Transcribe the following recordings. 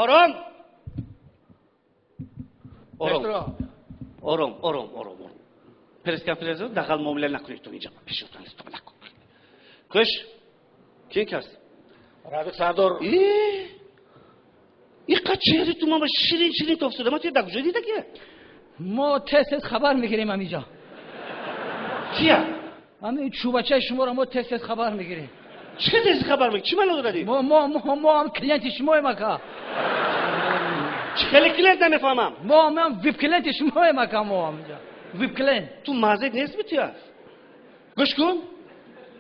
Ором, ором, ором, ором, ором, ором. Пресс-конференс дағал муомила накунед, инҷа пешотон накун. Кӯш, кин кас? Рафиқ сардор. Иқа чеҳри ту ман ширин ширин тофсуда. Ман ту дар куҷо дида ки? Мо тез тез хабар мегирем ҳамиҷо. Кия? Ҳамин чӯбачаи шуморо мо тез тез хабар мегирем. Чӣ тез хабар мегирӣ? Чӣ маъно дорад? Мо ҳам клиенти шумоем, ака. Чӣ хеле клиент, намефаҳмам. Мо ҳам вип клиенти шумоем, ака, мо ҳамиҷо. Вип клиент. Ту маззед нестми туя? Гӯш кун.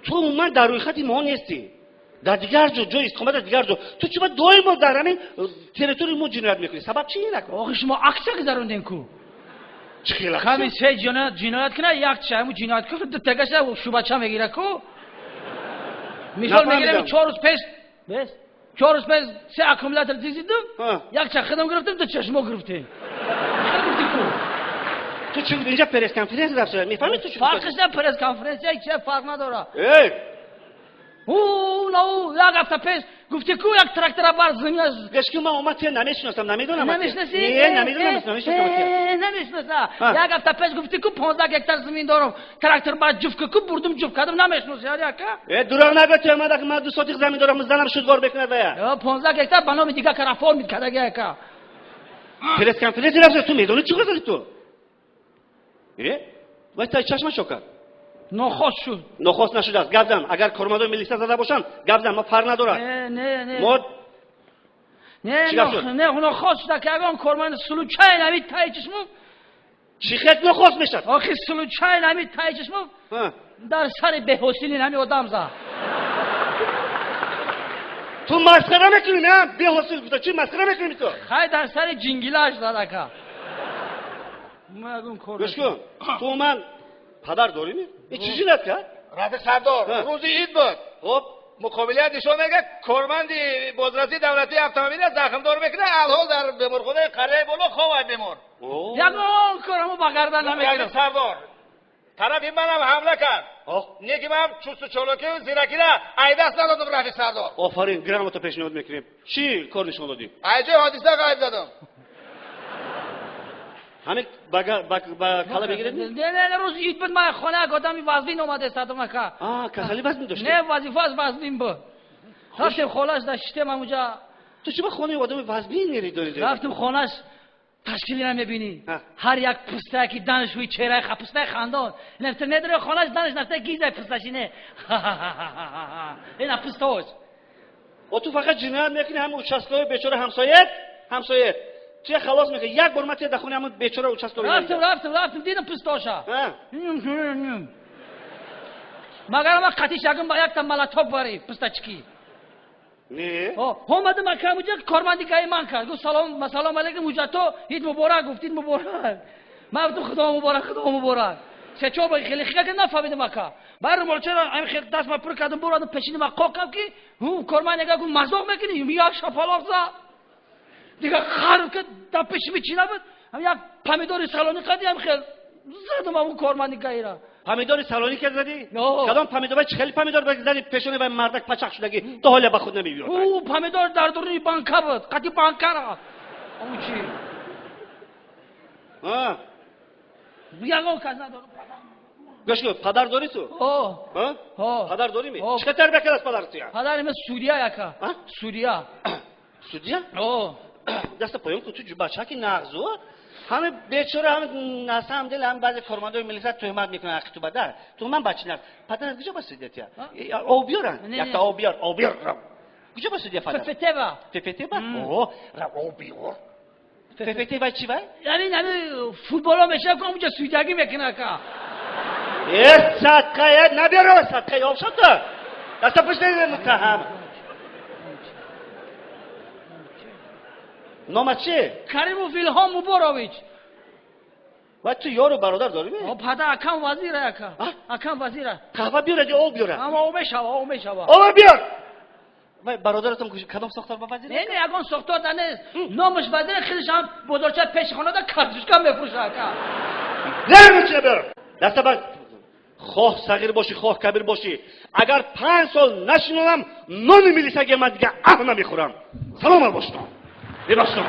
Ту умуман дар рӯйхати мо нестӣ. Дар дигар ҷо, ҷои истиқомат дар дигар ҷо. Ту чӣ ба доимо дар ҳамин территорияи мо ҷиноят мекунӣ? Сабаб чи ин, ака? Охи, шумо аксия гузарондем ку. Чӣ хел? Ҳамин се ҷиноят кунад, як ча ҳамун ҷинояткор дутагаша шӯбача мегира ку. Мисол мегирем, 4 рӯз пеш, бес, 4 рӯз пеш се аккумулятор дизидум, як ча худам гирифтем, ду ча шумо гирифтем. Гуфти ку. Ту чӣ, инҷа пресс-конференс рафт, мефаҳмӣ ту чӣ? Фарқиш не, пресс-конференсия ча фарқ надорад. Эй! У нау як ҳафта пеш гуфти ку, як трактора бар заминаш. Гӯш ки, ман омад туя намешиносам, намедонам. Намешиноси? Не, намедонам, намешиносам. Намешиноса. Як ҳафта пеш гуфти ку, 15 гектар замин дорам, трактор бар ҷуфт ку, бурдум, ҷуфт кардам, намешиноси, ака? Э, дурӯғ нагӯ туя, ман 2 сотих замин дорам, занам шудгор мекунад вая. 15 гектар ба номи дигар кар оформить кардаги, ака. Пресс-конференция рафт, ту медонӣ чӣ гузари ту? Э, вай тай чашма чо кард? Нохост шуд. Нохост нашудааст, гап зан. Агар кормандои милиса зада бошанд, гап зан, ма фарқ надорад. Не, не, не. Мо не. Чӣ гап шуд? Не, нохост шуда ки ягон корманд случайно ами таи чишму. Чӣ хел нохост мешавад? Охи, случайно ами таи чишму дар сари беҳосили ҳами одам зад. Ту масхара мекунӣ, на беҳосил гуфта, чӣ масхара мекунӣ ту? Хай, дар сари ҷингилаш зад, ака. Ягон кор. Гӯш кун, ту ман падар дорӣ? И чӣ ҷиноят кард? Рафиқ сардор, рӯзи ид буд. Хоб. Муқобилият нишон мегӯяд, корманди бозрасии давлатии автомобила захмдор мекунад, алҳол дар беморхонаи қарияи боло ховай бемор. Ягон корамо ба гардан намегирам. Рафиқ сардор, тарафи манам ҳамла кард, неки ман чусту чолокию зиракира айдаст надодам, рафиқ сардор. Офарин, грамота пешниҳод мекунем. Чӣ кор нишон додӣ? Ай ҷои ҳодиса ғайб задам. Ҳамин ба кала мегиред? Не, не, рӯзи ид буд, ман хона як одами вазнин омада садам, ака. Касали вазнин дошт? Не, вазифааш вазнин буд. Рафтем холаш, шиштем ҳамунҷа. Ту чӣ ба хонаи одами вазнин мери дорӣ? Рафтем хонаш, ташкилира мебинӣ, ҳар як пустая ки данаш ҳуи чеҳраи пустаи хандон нафта медаре хонаш, данаш нафта гизай пусташине ина пустош. О, ту фақат ҷиноят мекунӣ, ҳамин участковый бечора ҳамсоят, ҳамсоят туя халос мекунӣ. Як бор ман туя дар хонаи ҳамин бечора участковый. Рафтем, рафтем, рафтем, дидам пустоша. Магар ма қатиш ягон ба якта малаток бари пустачки. Не. Омадам, ака, уҷа корманди гаи ман кард, гуфт: «Салом, салом алейкум, ҳуҷҷато, ид муборак», гуфт: «Ид муборак». Ман гуфтам: «Худо муборак, худо муборак». Се чор бор хеле хига нафаҳмидам, ака. Бар румолчаро ами хел даст ма пур кардам, бурадам пешини ма қоқ кардам ки корманд яга гуфт: «Мазоқ мекунӣ?» Як шапалоқ зад, дига харв ки дар пеши ми чӣ набуд, як помидори салони қади ам хел задам ҳамун корманди гаира. Помидори салонӣ ки задӣ? Кадом помидор? Вай чӣ хели помидор задӣ, пешони вай мардак пачақ шудагӣ, то ҳоля ба худ намебиёрад. Ӯ помидор дар дуруни банка буд, қати банкара ӯ чи. Ягон кас надорам. Гӯш кун, падар дорӣ ту? Падар дорӣ ми? Чӣ тарбия кардааст падар туя? Падари ман судья, ака, судья. Судья? Даста поён кун, ту бачаки нағзу. Ҳами бечора, ҳами на самом деле, ҳами баъзе кормандои милиса туҳмат мекунанд ҳаққи ту бада. Ту ман бачи нағз. Падарат куҷо ба судья тия? Об биёран? Якта об биёр, об биёр. Куҷо ба судья падар? ФФТ-ба. ФФТ-ба? О, об биёр. ФФТ ба чи вай? Ҳамин футболо мешава ку, ҳамунҷа судьягӣ мекунад, ака. Э, садқа, э, набиёр, садқа, об шабта. Даста пушт муттаҳам. Номат чи? Каримов Илҳом Муборович. Вай, ту ёру бародар дорӣ? Падар, акам вазира, ака, акам вазира. Қаҳва биёради, об биёра. Ама об мешава, об мешава. Об биёр. Вай, бародаратон кадом сохтор ба вазир? Не, не, ягон сохтор да нест, номаш вазира, хелиш ҳам бозорча пеши хонада картошка мефурӯша, ака. Нермича биёр. Даста бар, хоҳ сағир бошӣ, хоҳ кабир бошӣ, агар 5 сол нашинонам, нони милисаги ман дига аҳ намехӯрам. Саломат бошед. Бебахшитон.